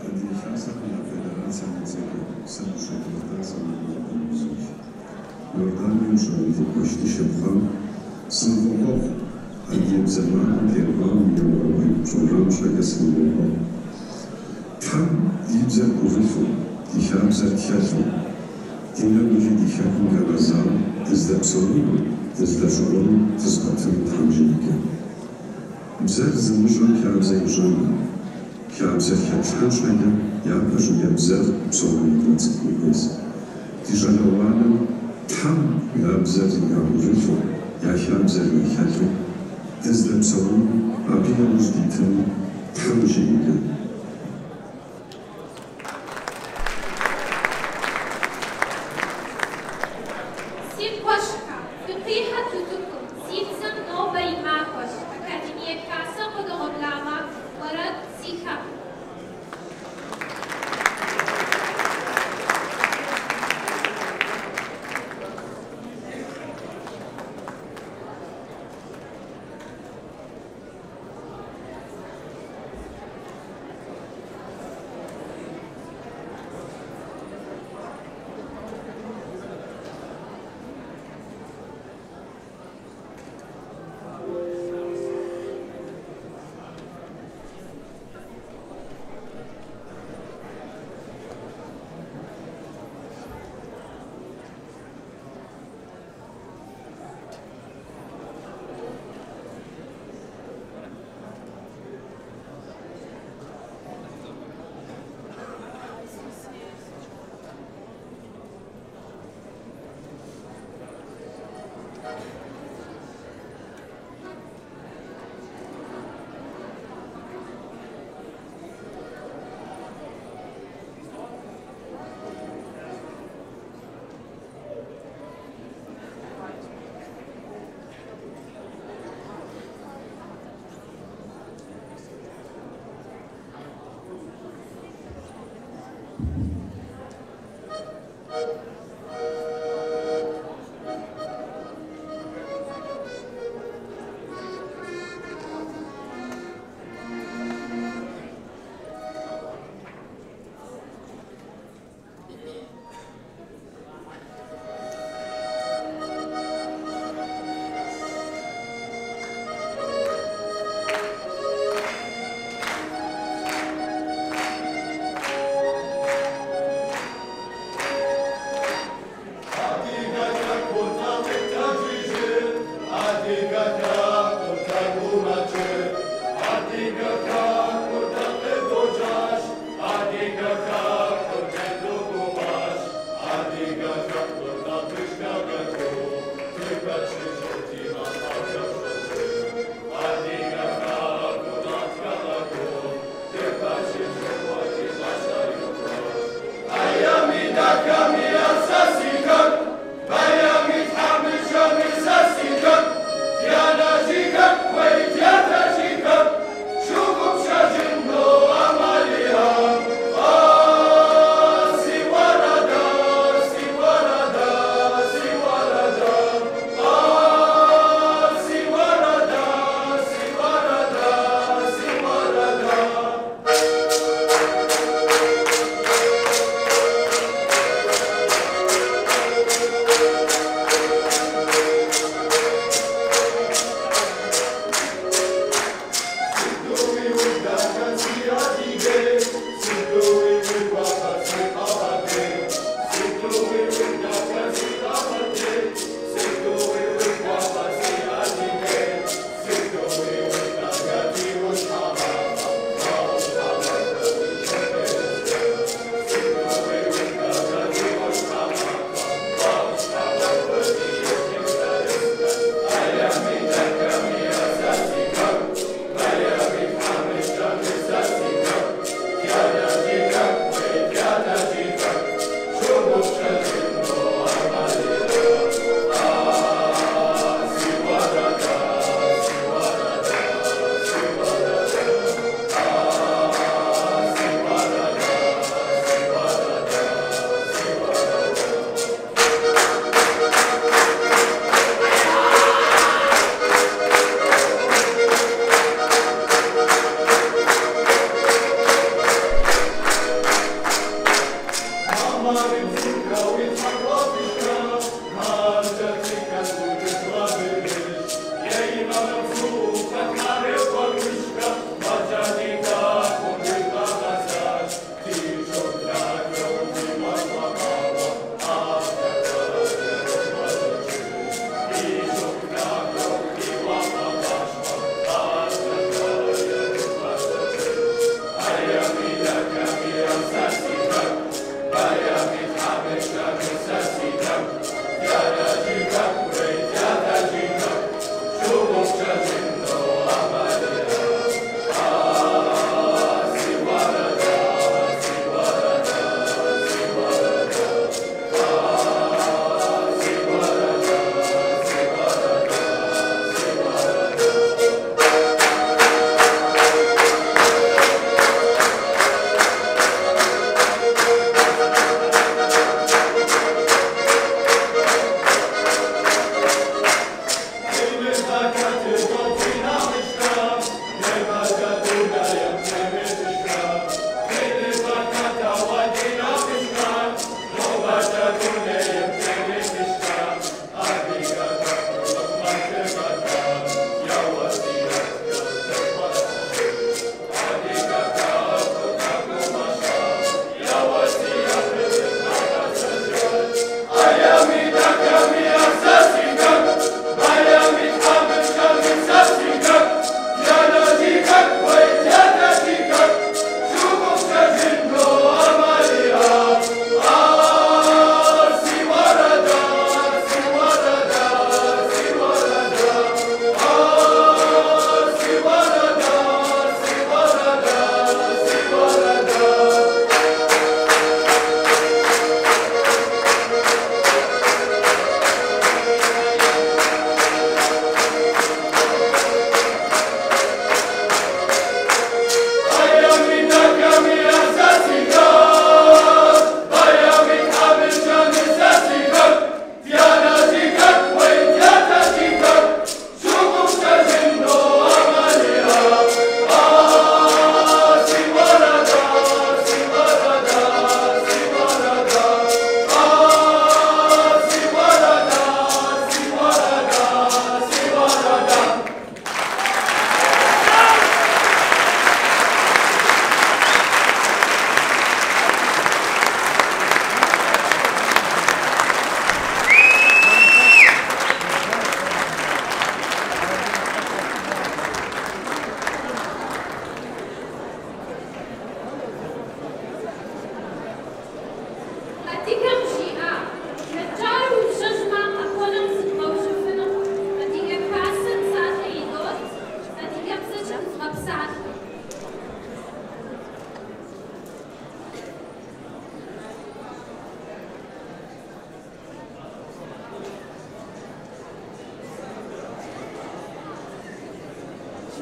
Адыгэ Хасэхэм я Федерацэм и цӏэкӏэ сэ ныщӏэдгъуэтар сынывохъуэхъу. Иорданием щыӏэ ди къуэш ди шыпхъухэм сынывохъуэхъу. Адыгэбзэ махуэм теухуауэ мы евгъэкӏуэкӏ программэм щхьэкӏэ сынывохъуэхъу. Тхьэм ди бзэр тӏурылъу, ди хабзэр тхэлъу, ди нэгукӏи ди хэкум дэгъэзауэ дыздэпсэуну, дыздэщӏыгъуну, дызэкъуэтыну Тхьэм жиӏэкӏэ. Бзэр зымыщӏэм хабзэ ищӏэнукъым. Хабзэр хэплъхьэн щхьэкӏэ япэщӏыкӏэ бзэр псом едгъэцӏыхун хуейщ. Ди щӏалэгъуалэм Тхьэм я бзэр яӏурылъу, я хабзэр яхэлъу дыздэпсэуну, абы яужь дитыну Тхьэм жиӏэкӏэ. Си къуэшхэ, фыкъихьэт утыкум, си бзэм нобэ и махуэщ, Академие Хасэм къыдогъэблагъэ уэрэд Си хэку.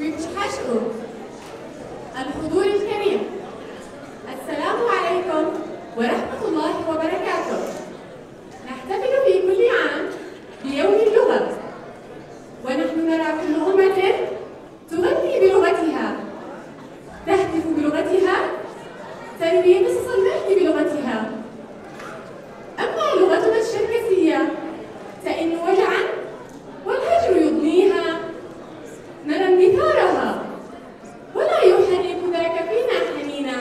ويبتحشقوا الحضور الكريم، السلام عليكم ورحمة الله وبركاته. نحتفل في كل عام بيوم اللغة، ونحن نرى كل أمة تغني بلغتها، تهتف بلغتها، تروي قصص المهد بلغتها. أما لغتنا الشركسية تئن وجعا والهجر يضنيها، نرى اندثارها ولا يحرك ذاك فينا حنينا.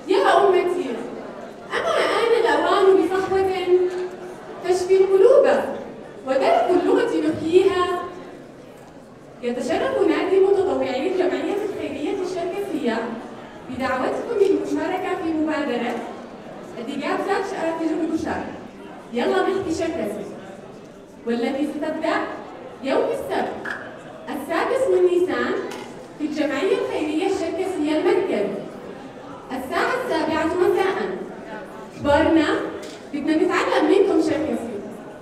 يا أمتي، أما آن الأوان بصحوة تشفي القلوب ودرب اللغة نحييها. يتشرف نادي متطوعي الجمعية الخيرية الشركسية بدعوتكم للمشاركة في مبادرة الدقابزة شركسي يلا نحكي شركسي، والتي ستبدأ يوم السبت 6 من نيسان في الجمعية الخيرية الشركسية المركز الساعة 7 مساء. كبارنا بدنا نتعلم منكم شركسي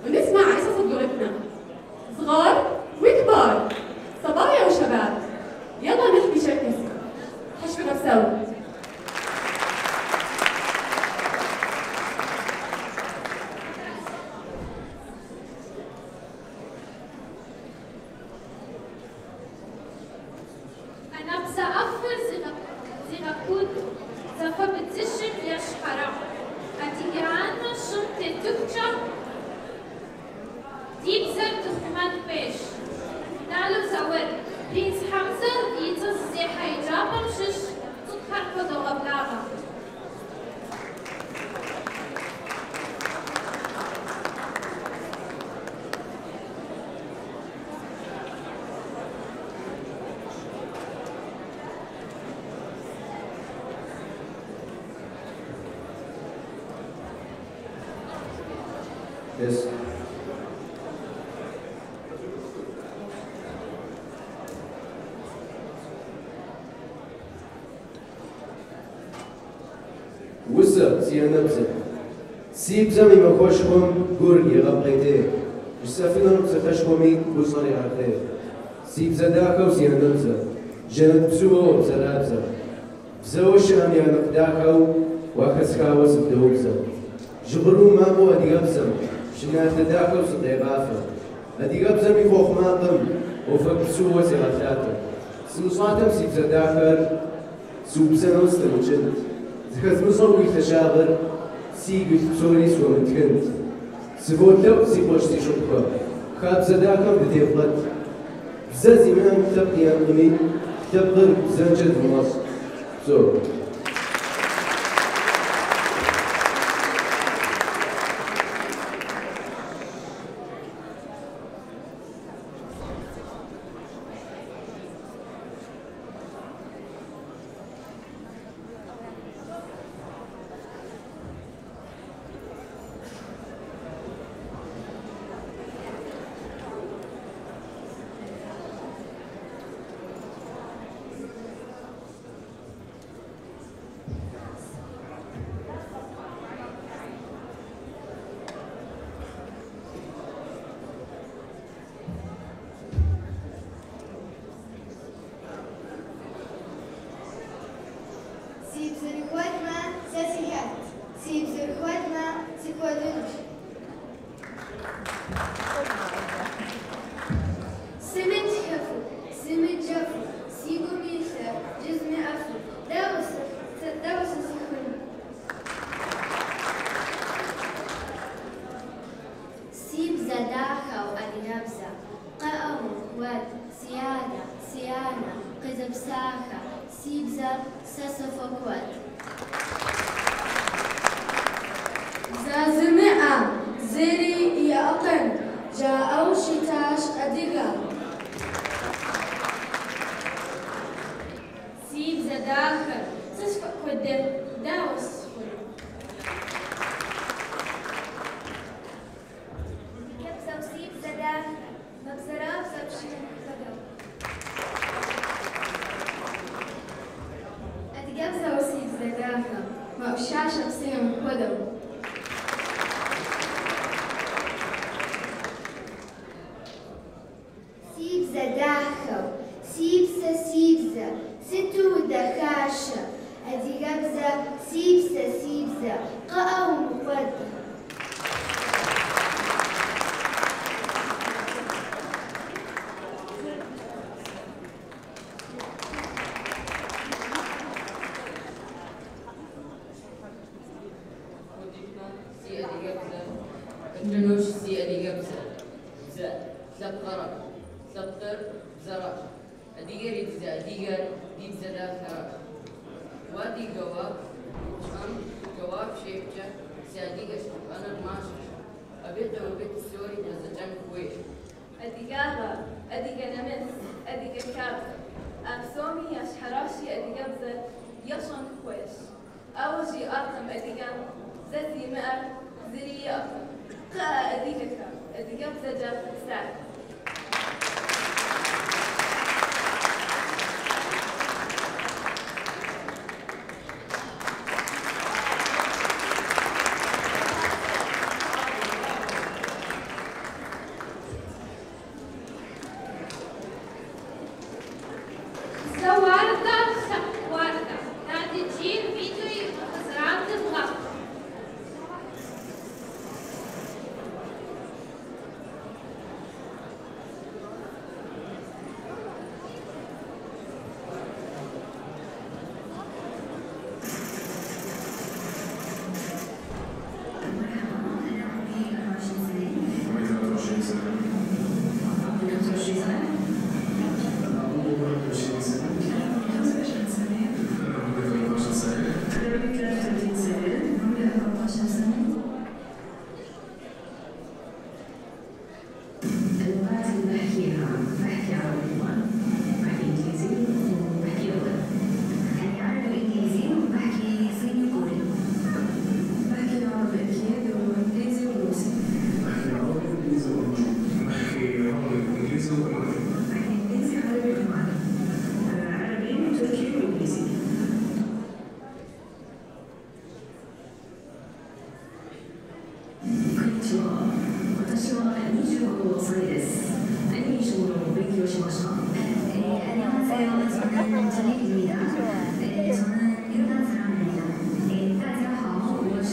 ونسمع قصص بلغتنا، صغار وكبار، صبايا وشباب، يلا نحكي شركسي. حشو غبساوي. Yes. Усэ си анэбзэ. Си бзэм и махуэшхуэм гур егъэпӏейтей. Жысӏэфынум псалъэшхуэми гущӏэр егъэхъей. Си бзэ дахэу си анэбзэ, жэнэт бзууэ уобзэрабзэ. Бзэуэ щыӏэм я нэхъ дахэу уахэсхауэ сыбдэубзэ. Жьгъыру макъыу адыгэбзэм, пшыналъэ дахэу сыкъегъафэ. Адыгэбзэм и хъуэхъу макъым уафэбзууэ сегъэлъатэ. Сымыщӏатэм си бзэ дахэр сыубзэну слъэмыкӏынт. Зыхэзмыщӏэу уи лъэщагъыр сигу илъ псори схуэмытхынт. Сыволъэӏу си къуэш си шыпхъухэ, хабзэ дахэм дытевгъэт. Бзэ зимыӏэм лъэпкъ иӏэнкъыми, лъэпкъыр бзэншэ дымыгъэщӏ. Псо. Си бзэ дахэу, си псэ, си бзэ, сыту удэхащэ. Адыгэбзэ, си псэ, си бзэ, кхъыӏэ умыкӏуэд. Си адыгэбзэ, Бындунущ си адыгэбзэ, бзэ, лъэпкъращ, лъэпкъыр бзэращ, адыгэри дызыадыгэр ди бзэ дахэращ. Уадыгэуэ упщӏэм жэуап щепткӏэ, сыадыгэщ жыпӏэныр мащӏэщ, абы къиубыд псори бгъэзэщӏэн хуейщ. Адыгагъэ, адыгэ нэмыс, адыгэ хабзэ. А псоми я щхьэращи адыгэбзэр ещӏэн хуейщ. Ауэ жиӏакъым адыгэм бзэ зимыӏэр зыри иӏэкъым. Кхъыӏэ адыгэхэм, адыгэбзэкӏэ фыпсалъэ. Бзэ уардэ, лъэпкъ уардэ. Дадыджийр видео игъэхьэзырам дывгъэплъ. مرحبا، أنا عمري 24 سنة. عمري 23 سنة. عمري 25 سنة. أنا عمري 21 سنة. أنا عمري 25 سنة. أنا عمري 18 سنة. أنا عمري 33 سنة. عمري 14 سنة. اللغات اللي بحكيها، بحكي عربي طبعا، بحكي إنجليزي وبحكي لغة، يعني عربي وإنجليزي، وبحكي صيني وكوري. بحكي عربي أكيد وإنجليزي وروسي. بحكي عربي وإنجليزي وألماني. بحكي عربي وإنجليزي وألماني. بحكي إنجليزي، عربي، ألماني، عربي وتركي وإنجليزي. こんにちは。私は25歳です。アニメーションの勉強をしました。 안녕하세요. 저는 전혜입니다. 저는 요르단 사람입니다. 大家好，我是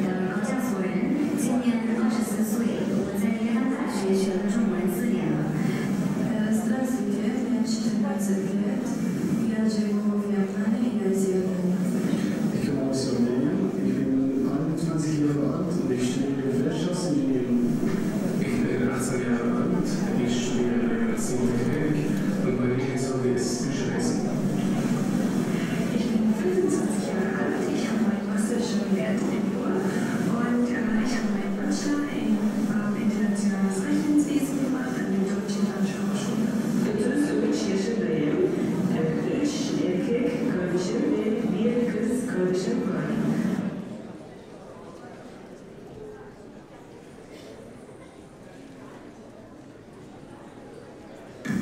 高加索人，今年24岁，我在约旦大学学了中文4年了。 Здравствуйте, я 14 лет. Я живу в Иордании, я из Иордании. Ich komme aus Jordanien. Ich bin 21 Jahre alt und ich studiere Wirtschaftsingenieure. Ich bin 18 Jahre alt. Ich studiere Medizintechnik und mein Lieblingshobby ist Bücherlesen. Ich bin 25 Jahre alt. Ich habe meinen Master schon während dem Jahr und ich habe meinen Bachelor in internationales Rechnungswesen gemacht an der Deutschen Hochschule. 33 yaşındayım. Üç erkek kardeşim ve bir kız kardeşim var.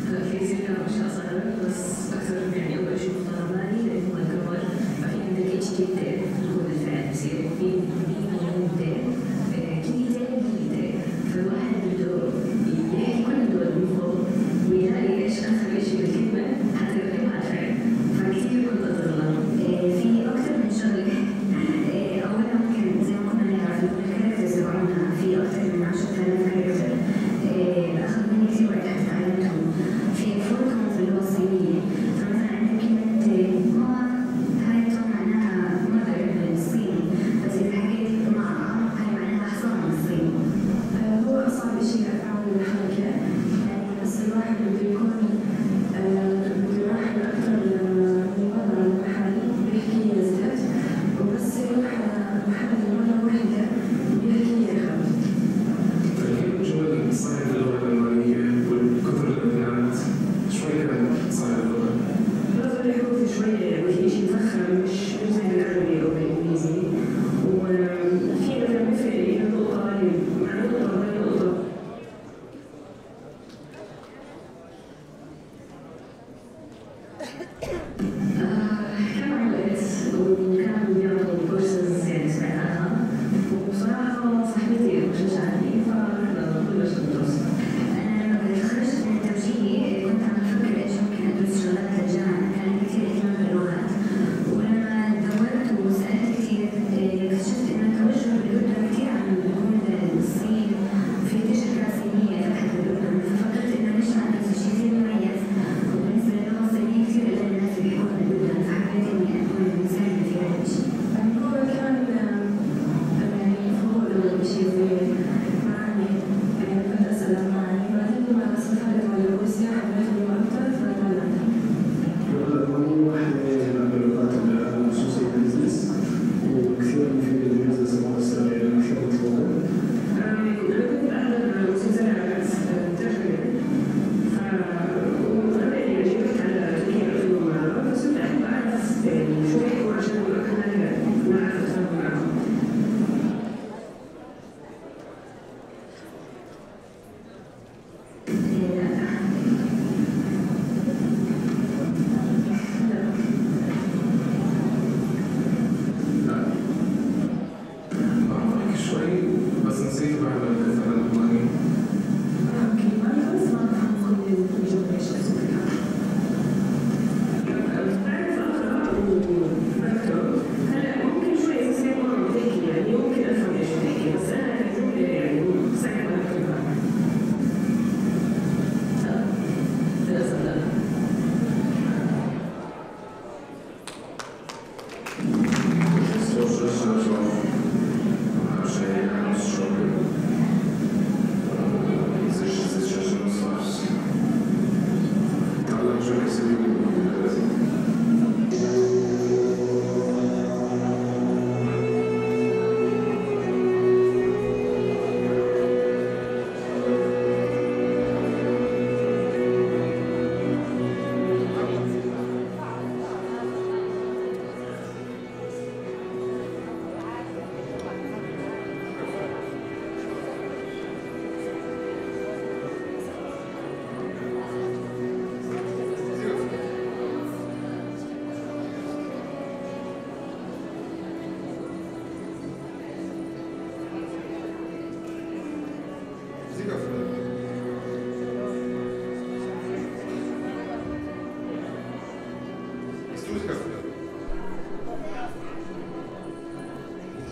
هلا في كثير كانوا اشياء صغيرة، بس اكثر يعني اول شيء بخطر على بالي لانه هو ال grammar. ففي عندك اتش تي تي هو بالفعل بصير في بي نون تي كي تي بي تي، فالواحد بده يحكي كل هدول بمخه ويلاقي ايش اخر شيء بالكلمة حتى يركبها على الفعل، فكثير كنت اتغلط. في اكثر من شغله، اولها ممكن زي ما كنا نعرف انه ال characters تبعونا في اكثر من 10,000 character، اخذ مني كثير وقت حتى تعلمتهم. في four tones باللغه الصينيه، فمثلا عندك كلمه ما، هاي tone معناها mother بالصيني، بس اذا حكيت ما هاي معناها حصان بالصيني. هو أصعب شيء أفعال الحركة، يعني بس الواحد بده يكون بده يروح أكثر من مرة المحل بيحكي يزداد، وبس يروح محل مرة واحدة بيحكي ياخذ. الجمل صعب اللغة الألمانية والكثر الأبناء شوي كان صعب اللغة. لغة الحروف شوية يعني في شيء مفخم، مش زي بالعربي أو بالإنجليزي، وفي مثلا بفرق نقطة مع نقطة غير نقطة. كان معي وقت وكانوا بيعطوا كورسز، يعني سمعت عنها، وبصراحة صاحبتي شجعتني فرحنا بلشت ندرس. أنا لما تخرجت من التوجيهي كنت عم بفكر إيش ممكن أدرس شغلات.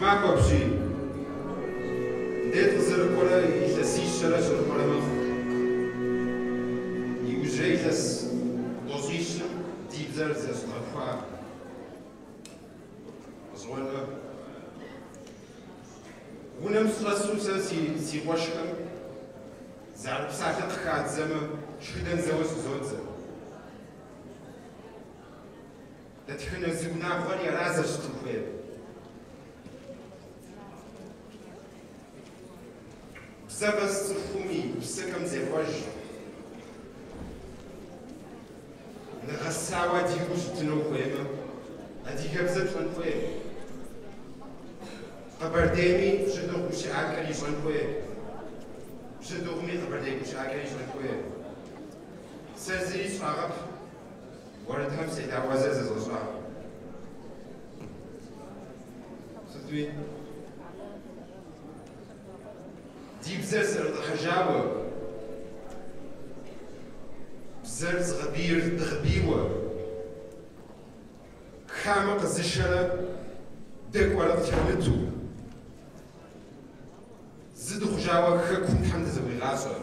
Махуэ апщий. Мыбдей дыкъызэрыкӏуэрэ илъэсищэрэ щэныкъуэрэ мэхъу. Иужьрей илъэс тӏощӏищым ди бзэр зэщӏэдгъэхуа. Гъэщӏэгъуэнкъэ? Унэм сыщӏэсу сэ си къуэшхэм зы арып псалъэ къыхадзэмэ, шхыдэн зэуэ щӏызодзэ. Дэтхэнэ зы унагъуэри ара зэрыщытын хуейр. Бзэ къэс цӏыхум и гупсысэкӏэм зехъуэж. Нэгъэсауэ адыгэу ущытыну ухуеймэ, адыгэбзэ пщӏэн хуей. Къэбэрдейми бжьэдыгъу гущыӏакӏэр ищӏэн хуей. Бжьэдыгъуми къэбэрдей гущыӏакӏэр ищӏэн хуей. Сэ зыри сщӏагъэп, уэрэдхэм седаӏуэзэ зэзгъэщӏа. Сытуи? Ди бзэр зыӏэрыдгъэхьэжауэ, бзэр зыгъэбийр дгъэбийуэ, хамэ къэзышэрэ дэкӏуэрэ къытхэмыту, зы дыхъужауэ хэкум Тхьэм дызэхуигъащӏэ.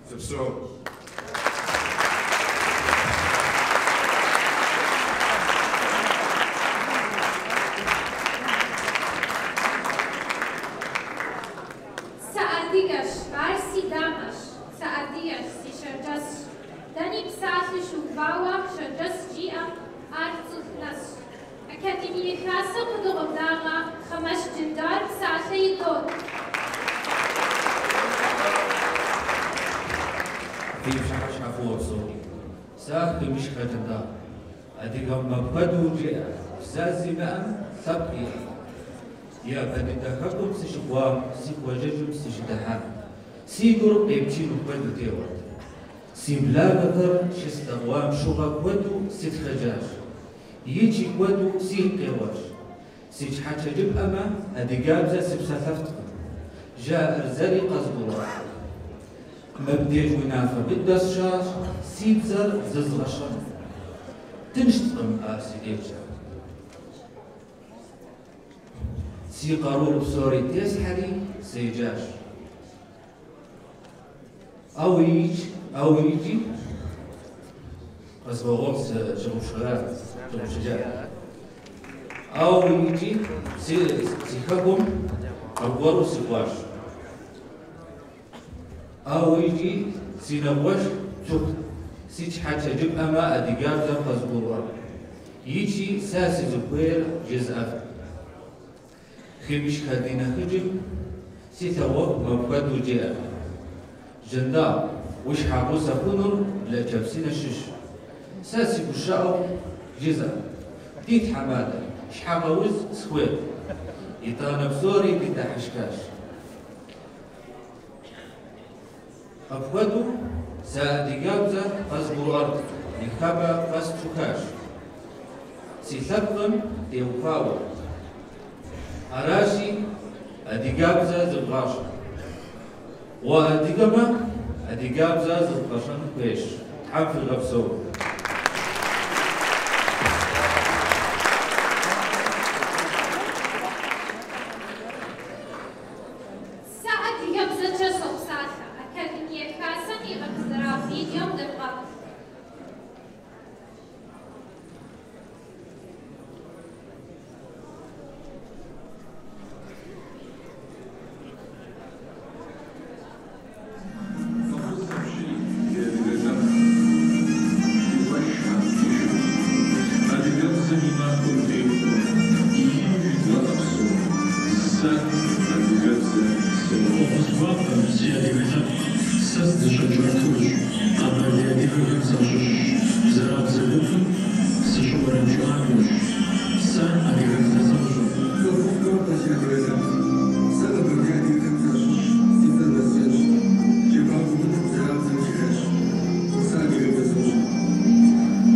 Фыпсэу. Сыадыгэщ, ар си дамэщ, сыадыгэщ, си шэрджэсщ. Дэни псалъэ щыувауэ шэрджэс жиӏэм, ар цӏыху нэсщ. Академие Хасэм къыдогъэблагъэ Хъэмэщ Джындар псалъэ идот. Фи пщыхьэщхьэ фӏыуэ псоми. Сэ Хымышхэ Джындар. Адыгэм мыпхуэдэу жеӏэ, бзэ зимыӏэм лъэпкъ иӏэкъым. Япэ дыдэ хэкум сыщыкӏуам, си къуажэжьым сыщыдыхьам, си гур къепчыну хуэдэу теуэрт. Си благъэхэр щыслъэгъуам щыгъуэ куэду сытхэджащ. Икӏи куэду сигу къеуащ. Сыт щхьэкӏэ жыпӏэмэ, адыгэбзэ сыпсэлъэфткъым. Жаӏэр зэри къызгурыӏуэркъым. Мыбдеж унафэ быдэ сщӏащ си бзэр зэзгъэщӏэну. Тыншткъым ар си дежкӏэ. Си къарур псори теслъхьэри седжащ. Ауэ икӏи къэзгъэгъуэм сщыгъупщэжа. Ауэ икӏи си хэкум аргуэру сыкӏуащ. Ауэ икӏи си нэгъуэщӏ цӏыхут, сыт щхьэкӏэ жыпӏэмэ адыгэбзэр къызгурыӏуэрт. Икӏи сэ сызыхуейр жызыӏэфт. Хымышхэ ди нэхъыжьым си лъагъуэху мыпхуэдэу жеӏэ. Джындар, уи щхьэгъусэ хъунур Блэкӏэпсынэ щыщ. Сэ си гущэӏэу жызӏэ. Ди тхьэмадэ, щхьэгъэуз схуейт. Итӏанэ псори дыдыхьэшхащ. Апхуэдэу сэ адыгэбзэр къызгурыӏуэрт, нэхъыбэ къэсцӏыхуащ. Си лъэпкъым теухуауэ. Аращи, адыгэбзэ зэвгъащӏэ. Уадыгэмэ, адыгэбзэ зэбгъэщӏэн хуейщ. Тхьэм фигъэпсэу. Сэ адыгэбзэкӏэ сопсалъэ. Академие Хасэм игъэхьэзыра видеом девгъэплъ. Адыгэбзэм и махуэм техуэу ину жыдгъэӏэ Сэ адыгэбзэ соӏуэ. Фӏэхъус си адыгэ лъэпкъ, сэ сыДыщэкӏ Артурщ, къэбэрдей адыгэхэм сащыщщ, бзэрабзэ гупым сыщыуэрэджыӏакӏуэщ. Сэ адыгэбзэ сощӏэ. Фӏэхъус гуапэ, си адыгэ лъэпкъ, сэ къэбэрдей адыгэхэм сащыщщ, си цӏэр Нэсрэнщ, Джэбагъуэ гупым бзэрабзэм сыхэтщ. Сэ адыгэбзэ сощӏэ.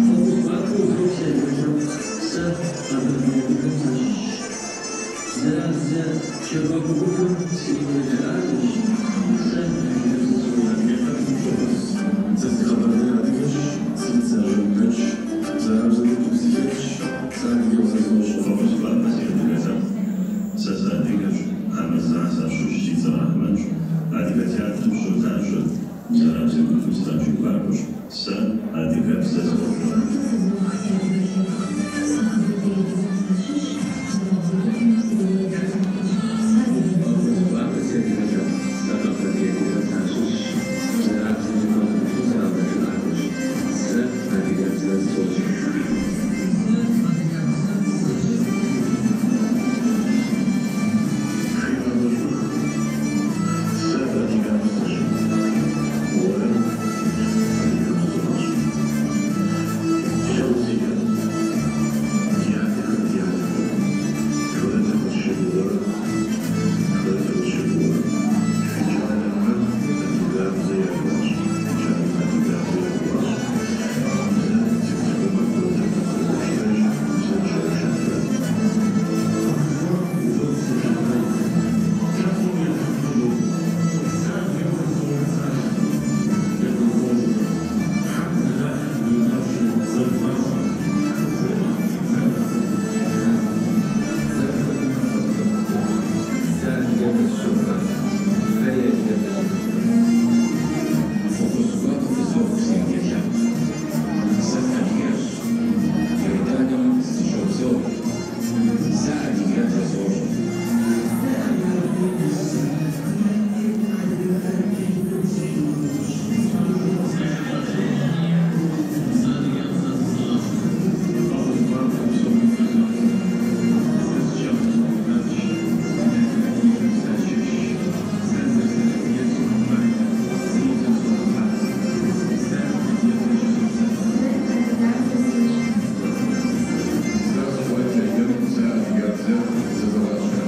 Фӏэхъус гуапэ узох, си адыгэ лъэпкъ, сэ къэбэрдей адыгэм сащыщщ. Бзэрабзэ джэгуакӏуэ гупым сриуэрэджыӏакӏуэщ, сэ адыгэбзэ сощӏэ. Сэ сыкъэбэрдей адыгэщ. Сэ адыгэбзэ сощӏэ. Си адыгэ лъэпкъ. Сэ къэбэрдей адыгэм сащыщщ. Бзэрабзэ жыхуаӏэм сыабэжыӏакӏуэщ. Сэ адыгэбзэ сощӏэ. Сэ адыгэбзэщ. Уэ адыгэбзэщ. Лъэӏу сиӏэт. Ди адэхэм ди адэхэм. Хэт къысщыгугъыр? Хэт къысщыгугъыр? Фи кӏалэмэ адыгабзэ яӏуащ. Кӏалэмэ адыгабзэ яӏуащ. Цӏыкӏу-цӏыкӏум апхуэдэ къыщтэжь, псынщӏэу щыфэ. Сэ адыгэбзэ сощӏэ. Фэри адыгэбзэ фощӏэ. Фӏэхъус гуапэ фызох, си адыгэ лъэпкъ. Сэ сыадыгэщ. Иорданием сыщопсэу. Сэ адыгэбзэ сощӏэ. Фӏэхъус гуапэ псоми фызох. Сэ сщэхъу Мухьэмэдщ. Адыгэм сащыщщ. Сэ зэрысыадыгэр сохъумэ. Си бзэр сохъумэ. Сэ адыгэбзэкӏэ сопсалъэ. Сэ сыхуейт Лейдэн, сэ адыгэбзэ зызогъащӏэ.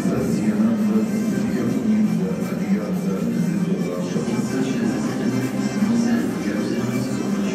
Сэ си анэбзэр, си хэкум и бзэ, адыгэбзэ зызогъащӏэ. Сэ адыгэбзэкӏэ сотхэ.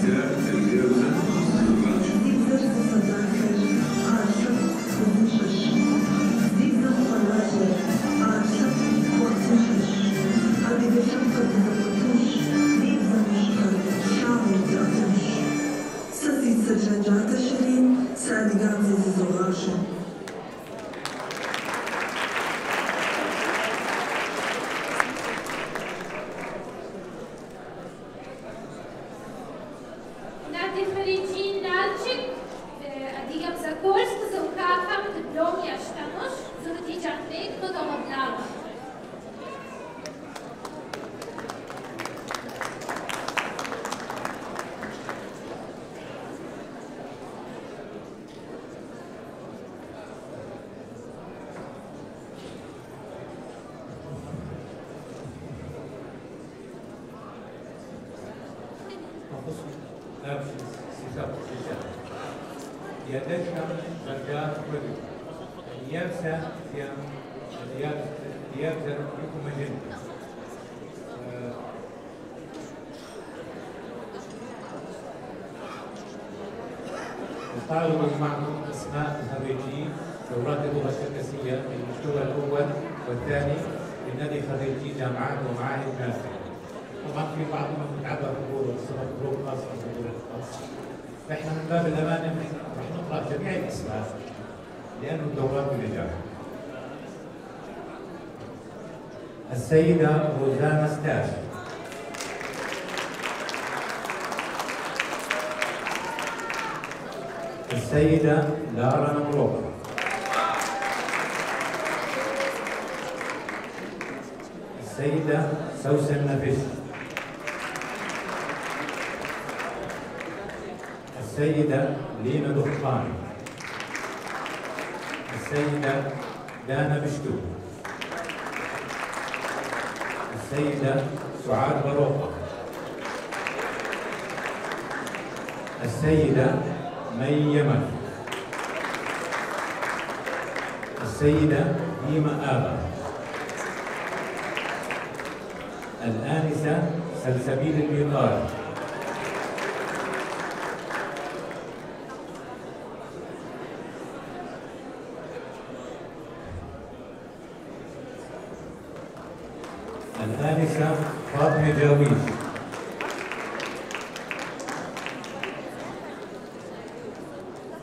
Сэ адыгэбзэ зызогъащӏэ. Ди бзэр зыфӏэдахэр ар лъэпкъ узыншэщ. Ди бзэм хуэлажьэр ар лъэпкъ уахътыншэщ. Адыгэ лъэпкъыр дызэкъуэтынщ, ди бзэм и щхьэр лъагэу дыӏэтынщ. Сэ си цӏэр Жанджатэ Ширин, сэ адыгэбзэ зызогъащӏэ. نادي خريجين نالчик адыгэбзэ курс къызэухахэм диплом ящтэнущ, Зурди Джанбек къыдогъэблагъэ. Си лъэпкъ, си лъэпкъ. Ди адэжьхэм зэрыжаӏам хуэдэу, адыгэбзэ адыгэбзэр ихъумэжын. نستعرض معكم أسماء الخريجين دورات اللغة الشركسية المستوى الأول والثاني من نادي خريجي جامعات ومعاهد ناسا. طبعا في بعضهم بيتعذر حضوره بسبب ظروف خاصة موجودة الخاص. فاحنا من باب الامانة رح نقرا جميع الاسماء لانه الدورات بنجاح. السيدة روزانا ستاش. السيدة لارا نمروقة. السيدة سوسن نفش. السيدة لينا دخان. السيدة دانا بشتو. السيدة سعاد بروقة. السيدة مي يمن. السيدة ديما آبا. الآنسة سلسبيل البيطار. الآنسة فاطمة جاويش.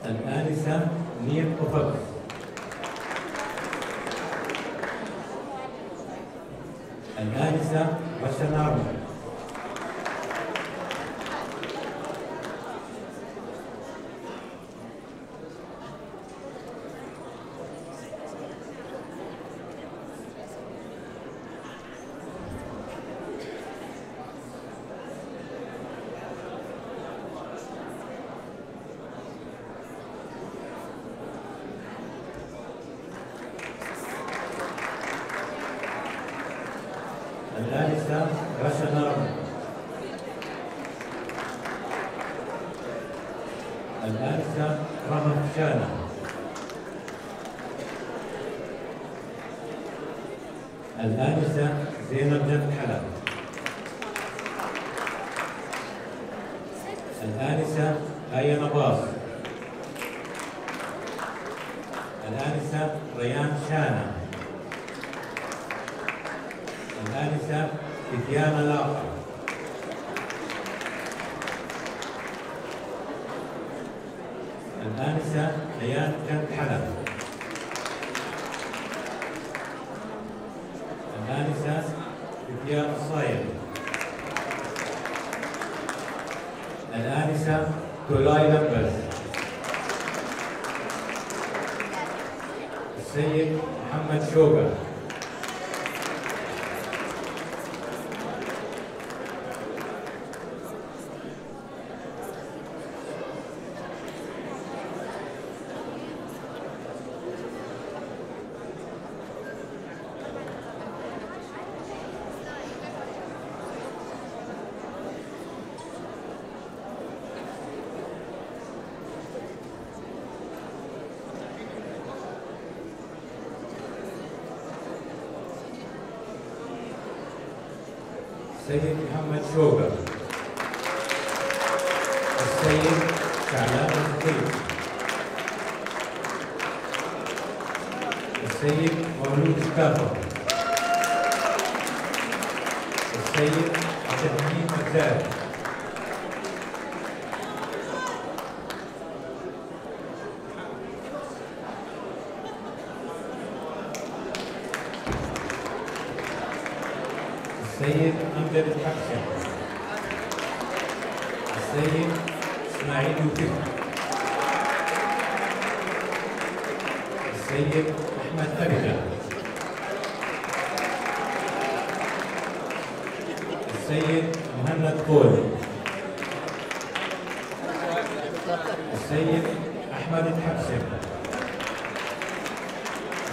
الآنسة نيم أفق. الآنسة رشا نارمو. الآنسة رشا نارمو. الآنسة رنا شانا. الآنسة زينب جد حلا. الآنسة آية نباص. الآنسة ريان شانا. الآنسة تتيانا لاقا. الآنسة ليان جد حلا. الآنسة تتيانا الصايغ. الآنسة تولاي لبز. السيد محمد شوقة. السيد محمد شوقة. السيد شعلان الخطيب. السيد مولود شكافة. السيد عبد الحميد مجداد. السيد أمجد الحبشة. السيد إسماعيل يوسف. السيد أحمد أبدا. السيد مهند قول. السيد أحمد الحبشة.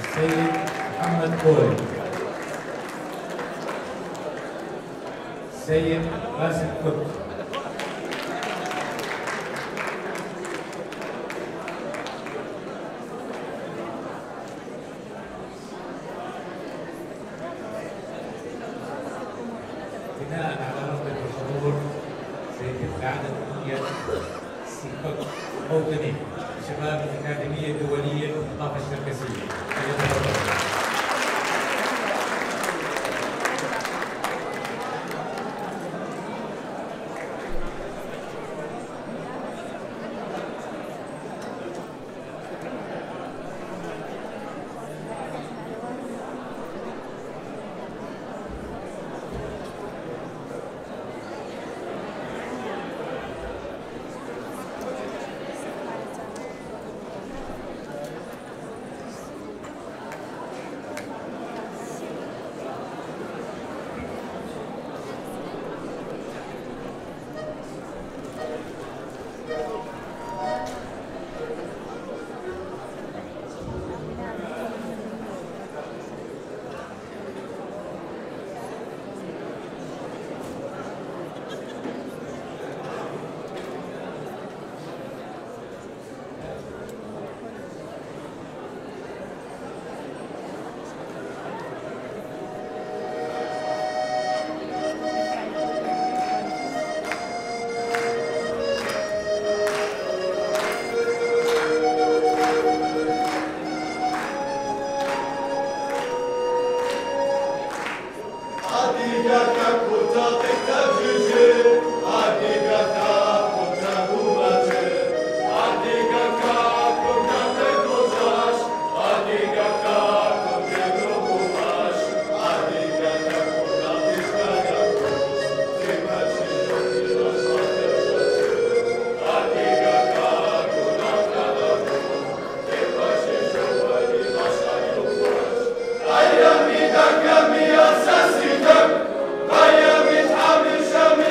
السيد محمد قول. السيد باسل قطب. بناء على رغبة الحضور سيتم إعادة أغنية سيكوك موطني لشباب الأكاديمية الدولية للثقافة الشركسية. فليتفضل. Miami,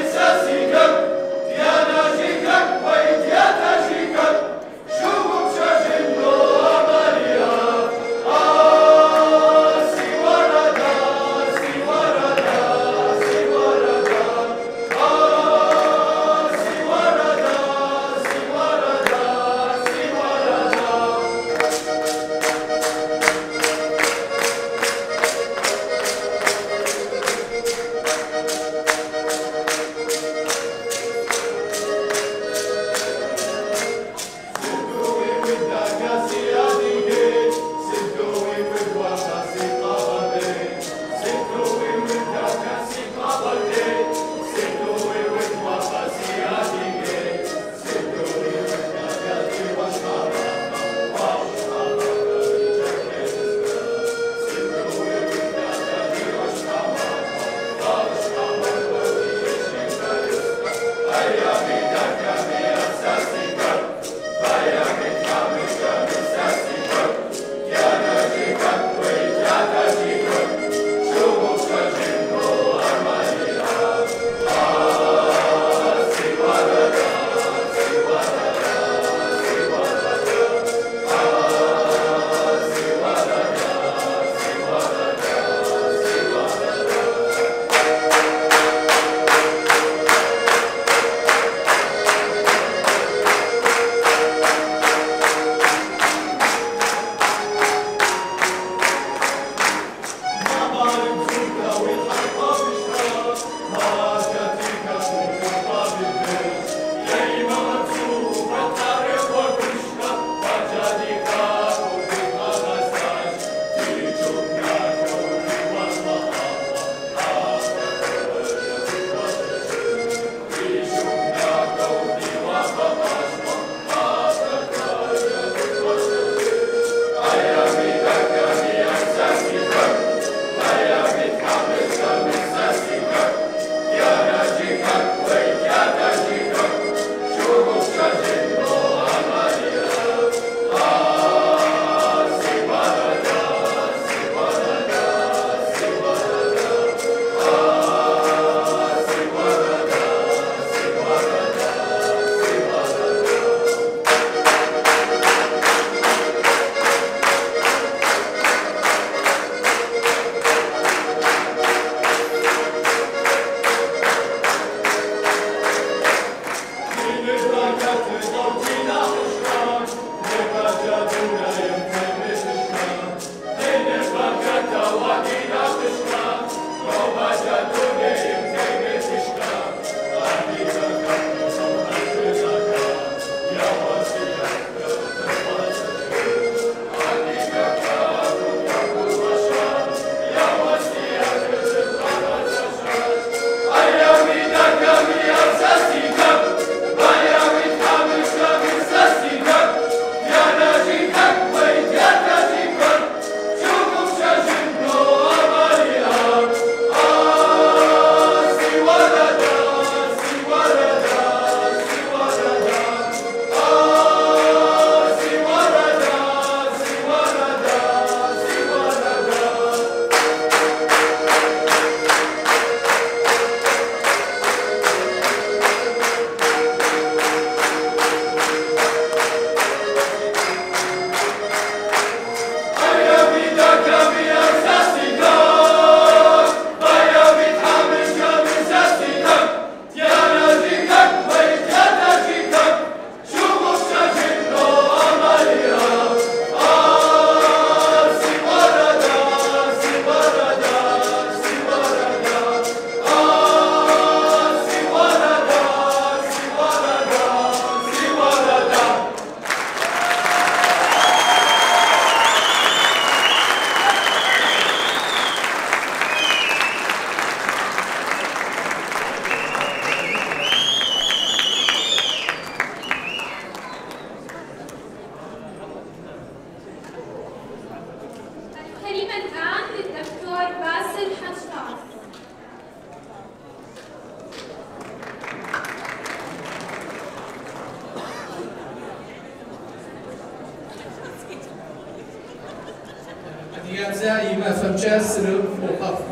Адыгабзэ и мафэмкӏэ сыныфхуохъуэхъу.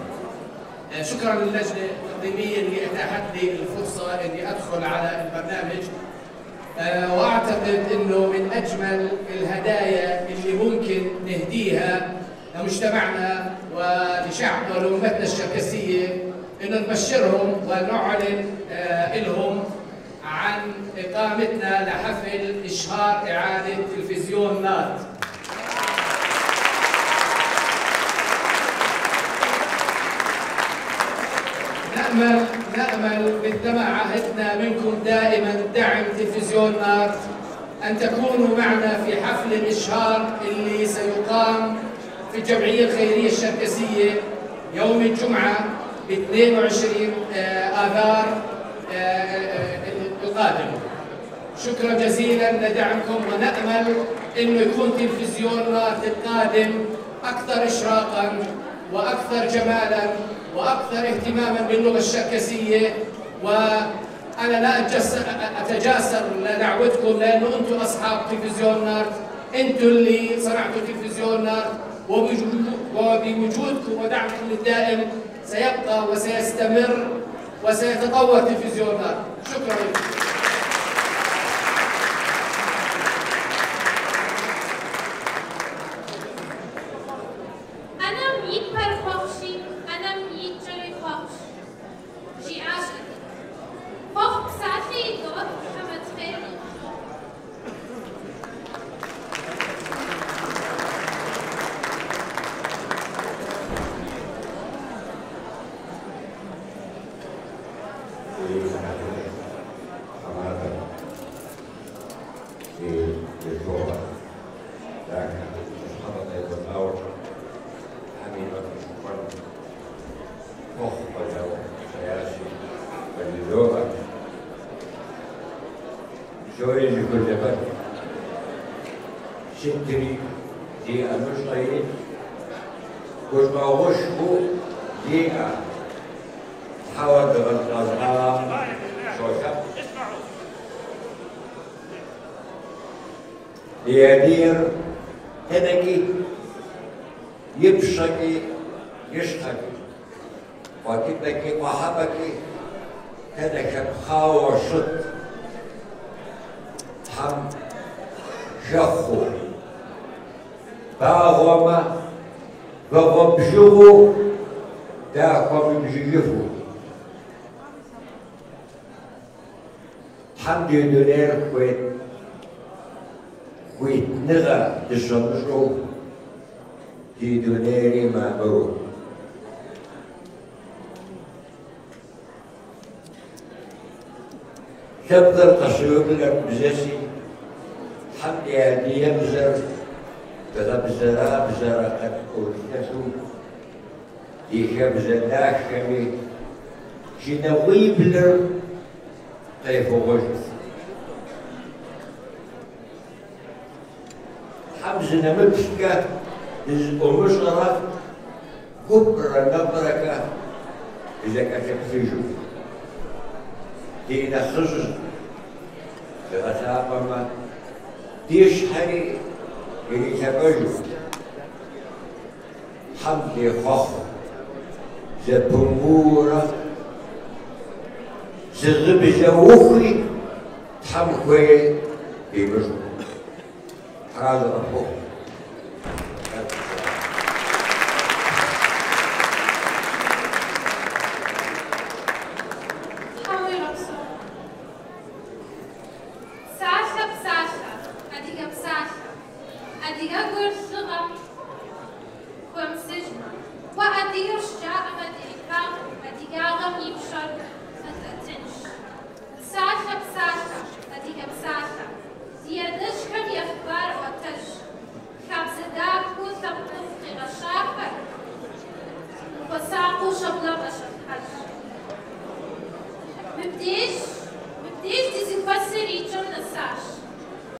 شكرا للجنة التنظيمية اللي أتاحت لي الفرصة إني أدخل على البرنامج. وأعتقد إنه من أجمل الهدايا اللي ممكن نهديها لمجتمعنا ولشعبنا ولأمتنا الشركسية إنه نبشرهم ونعلن لهم عن إقامتنا لحفل إشهار إعادة تلفزيون نارت. نأمل مثلما عهدنا منكم دائما دعم تلفزيون نارت أن تكونوا معنا في حفل الإشهار اللي سيقام في الجمعية الخيرية الشركسية يوم الجمعة 22 آذار القادم. شكرا جزيلا لدعمكم، ونأمل أنه يكون تلفزيون نارت القادم أكثر إشراقا وأكثر جمالا وأكثر اهتماما باللغة الشركسية. وأنا لا أتجاسر لدعوتكم لأنه أنتم أصحاب تلفزيون نارت، أنتم اللي صنعتوا تلفزيون نارت، وبوجودكم ودعمكم الدائم سيبقى وسيستمر وسيتطور تلفزيون نارت. شكرا لكم. يدير تنكي يبشكي يشتكي وكتكي وحبكي تنك بخاو شط حم جخو باغوما بغبجو داكم بجيفو حمد دولار كويت ويتنغى تشمشو دي دونيري ما برو تبذر قصيوب الأبزاسي حمد يدي يبزر تغبزرا بزرا قد أولتسو دي كبزر داخمي جنوي بلر طيف غجر حمزنا مبسكة ومشرة كبرى نبركة إذا كتبتجو دينا خزز لغتابما ديشحري اللي تبجو حمدي خخ زبمورة زغبزوخي تحمخوي يبجو هذا أبوه.